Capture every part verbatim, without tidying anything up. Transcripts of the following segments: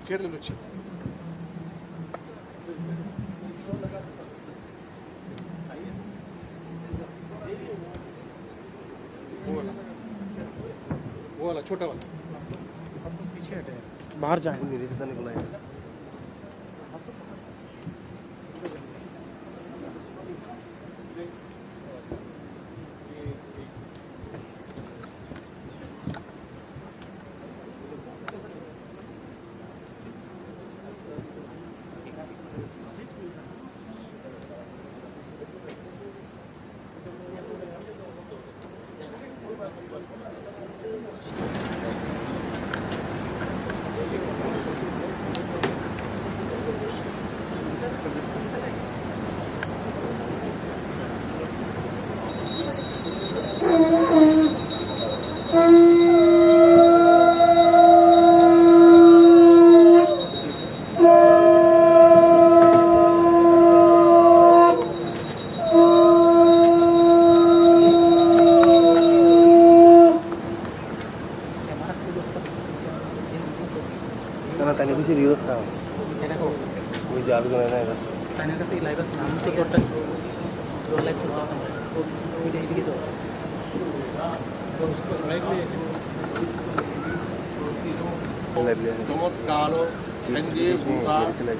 Chair le luchi. वो वाला, वो वाला छोटा वाला। पीछे हटे, बाहर जाए। Kana tani kusi riyo kha. Ui jabi kana na. Tani kasi live na, amu to total live to kasi. Ui dei dei to. Live le. চমৎকার, সঙ্গে ভূতা,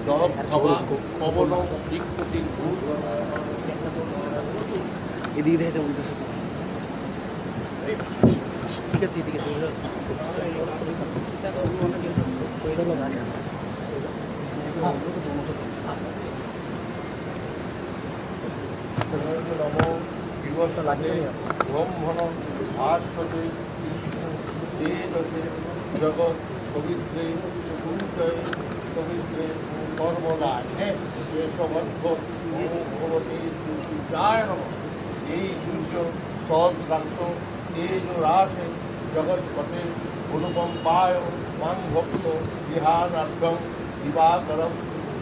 দহক খাবা, পবন, বিক্ষুতি, ভূত। এদিকে দেখে, ওদিকে দেখে। ঠিক আছে, এদিকে দেখে। নমো বিবর্ষতে ব্রহ্মণ ভাস্বতে বিষ্ণু তেজসে জগৎ সবিত্রে সূর্যে সবিত্রে কর্মদায়। হে কেশবন্ধ নমো ভগবতে সূর্যায় নমঃ। এই সূর্য সহস্রাংশ তেজরাশে জগৎপথে অনুকম্পায় মাং ভক্ত বিহারার্থং দিবাকরং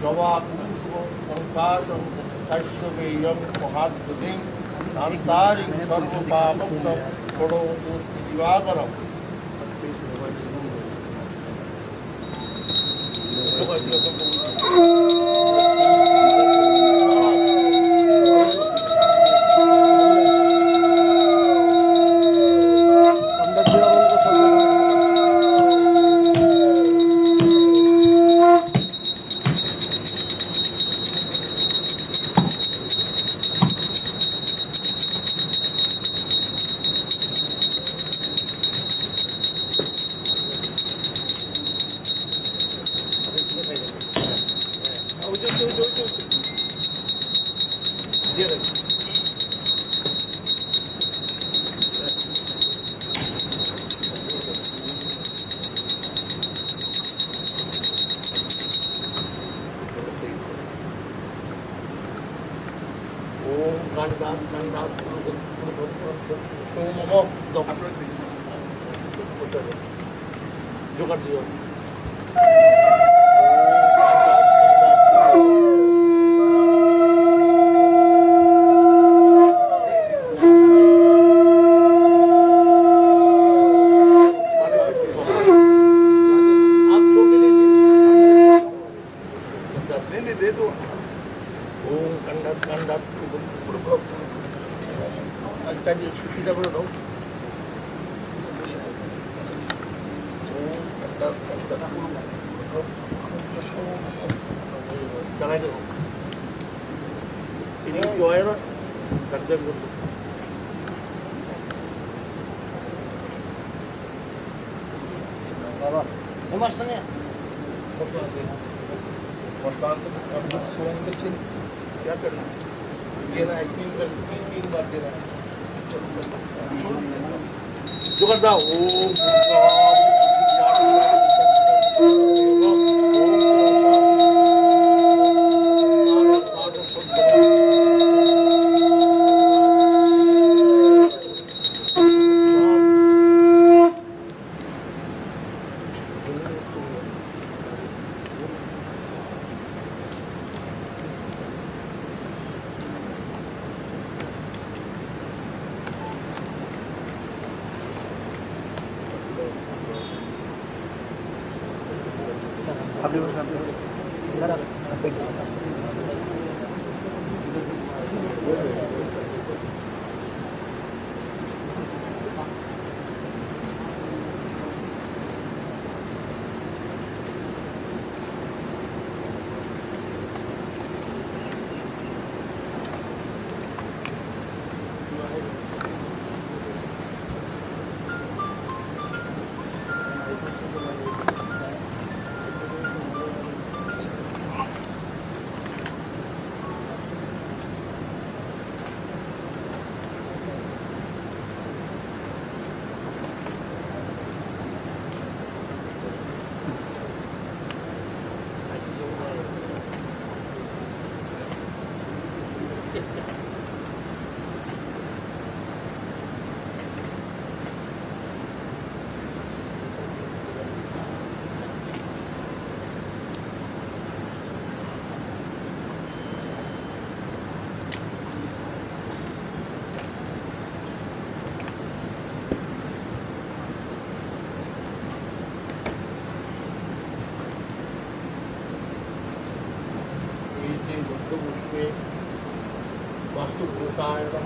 জবাকুসুম সংকাশং কাশ্যপেয়ং মহাদ্যুতিং নান্তারিং সর্বপাপগ্নং প্রণতোস্মি দিবাকরং। Om Gandat Gandat Om Namo Jogar diyo. Nini de tu. Om Gandat Gandat. Tadi sudah berapa? Ini juara. Baba, o masta ne? Masta ase. Masta ase. Soran ke chin. Kya karna? Ye na ek din ka, tin, tin baar dena hai. Chalo, chalo. Chalo. Jugaad da. Om. এই যে বৌদ্ধ বৈষ্ণবে বাস্তু প্রসার এবং